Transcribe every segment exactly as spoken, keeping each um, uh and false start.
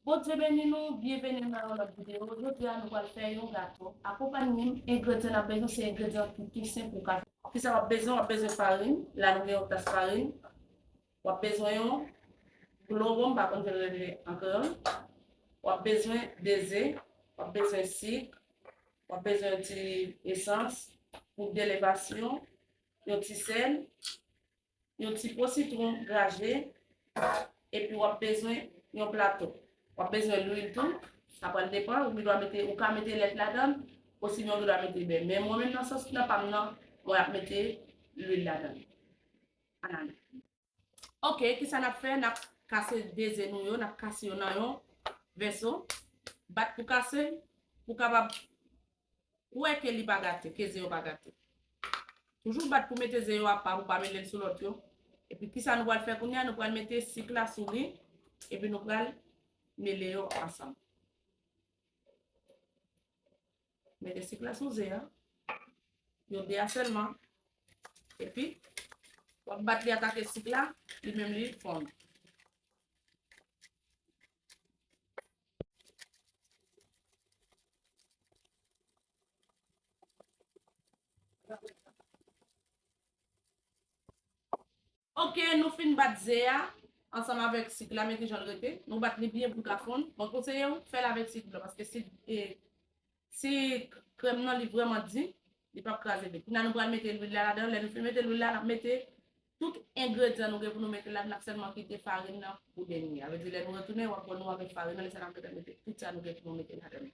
Bondye beni nou, byenveni nan yon lòt videyo. Jodi a, nou pral fè yon gato. Akonpanye m, engredyan n ap bezwen, se engredyan ki tou senp ou ka fè. Kisa w ap bezwen? W ap bezwen farin. La, nou gen yon tas farin. W ap bezwen yon globo, m pa konn jan yo rele an kreyòl. W ap bezwen de ze. W ap bezwen sik. W ap bezwen yon ti esans, poud de levasyon, yon ti sèl, yon ti po sitwon graje, epi w ap bezwen yon plato. W ap bezwen lwil tou, sa pral depann, ou gen dwa mete, ou ka mete lèt ladan l, osibyen ou gen dwa mete bè. Men mwen menm nan sòs nan pa m nan, mwen ap mete lwil ladan l. Ann ale. Ok, kisa n ap fè? N ap kase de ze nou yo, n ap kase yo nan yon vèso. Bat pou kase, pou kapab kwè ke li pa gate, ke ze yo pa gate. Toujou bat pou mete ze yo apa, pou pa mele l sou lòt yo. Epi kisa nou pral fè kounye a? Nou pral mete sik la sou li, epi nou pral mele yo ansanm. Mete sik la sou ze a. Yo de a sèlman. Epi, w ap bat li atake sik la, li menm li fonn. Ok, nou fin bat ze a ansanm avèk sik la, men kijan l rete. Nou bat li byen pou l ka fonn. Mwen konseye w fè l avèk sik blan, paske sik, e, sik krèm nan, li vrèman di, li p ap kraze vit. Kounye a, nou pral mete lwil la ladan. Lè nou fin mete lwil la, n ap mete tout engredyan nou gen pou nou mete la, n ap sèlman kite farin nan pou dènye. Sa vle di, lè nou retounen, w ap wè nou avèk farin nan, lè sa n ap gentan mete tout sa nou gen pou nou mete ladan.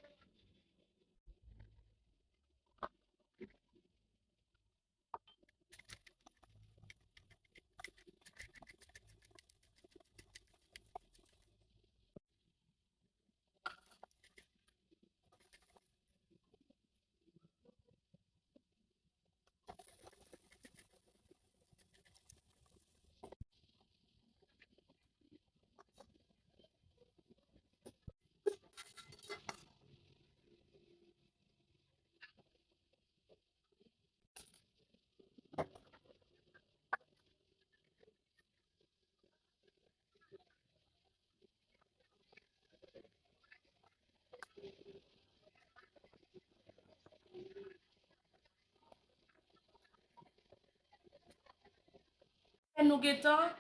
Nou gentan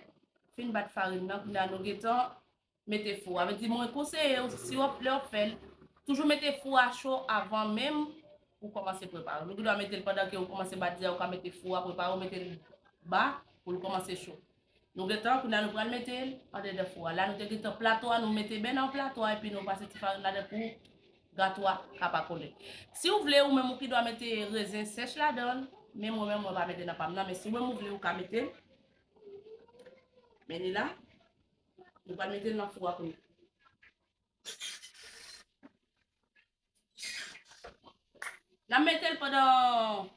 fin bat farin nan, kounye a nou gentan mete fou a. Vle di, mwen konseye w, si w ap, lè w ap fè l, toujou mete fou a cho avan menm ou kòmanse prepare. Nou gen dwa mete l pandan ke ou kòmanse bat ze a, ou ka mete fou a prepare, ou mete l ba pou l kòmanse cho. Nou gentan, kounye a nou pral mete l andedan fou a. La, nou te gentan plato a, nou mete bè nan plato a, epi nou pase ti farin ladan pou gato a ka pa kole. Si w vle, ou menm ou ki dwa mete rezen sèch ladan l, men mwen menm, mwen pa mete nan pa m nan, men si w menm ou vle, ou ka mete l. Men li la, nou pral mete l nan fou a kounye a. N ap mete l pandan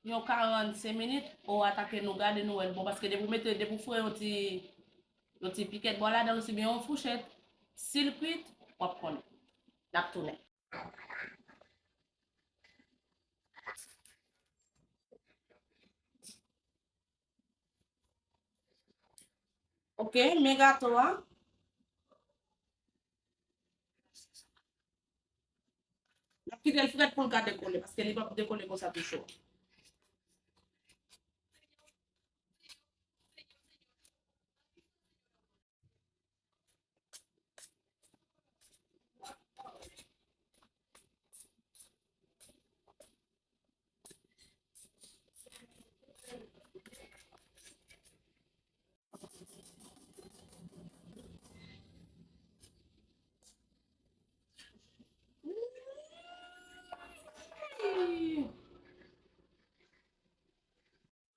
yon karannsenk minit, ou atake nou gade nou wè l bon, paske depi w mete, depi w foure yon ti, yon ti pikèt bwa ladan l, osibyen yon fouchèt, si l kwit, w ap konnen. N ap tounen. Ok, men gato a. N ap kite l frèt pou l ka dekole, paske li p ap dekole konsa tou cho.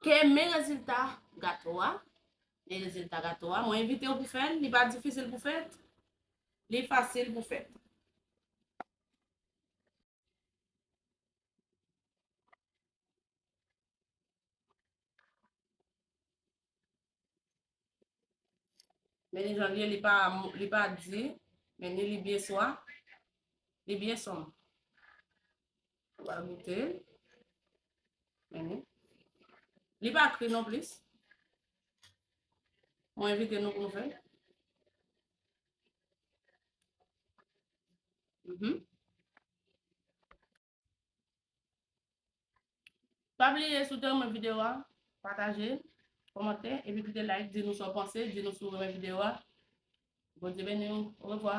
Ke men rezilta gato a. Men rezilta gato a. Mwen envite w pou fè l. Li pa difisil pou fèt. Li fasil pou fèt. Men li jan l ye, li pa, li pa di, men ni li byen swa, li byen sonm. Ou va goute. Men ni. Li pa kri non plis. Mwen envite nou pou nou fè l. Mhm. Pa bliye, si w te renmen videyo a, pataje, kòmante, epi kite like, di nou sa w panse, di nou si w renmen videyo a. Bondye beni w. Orevwa.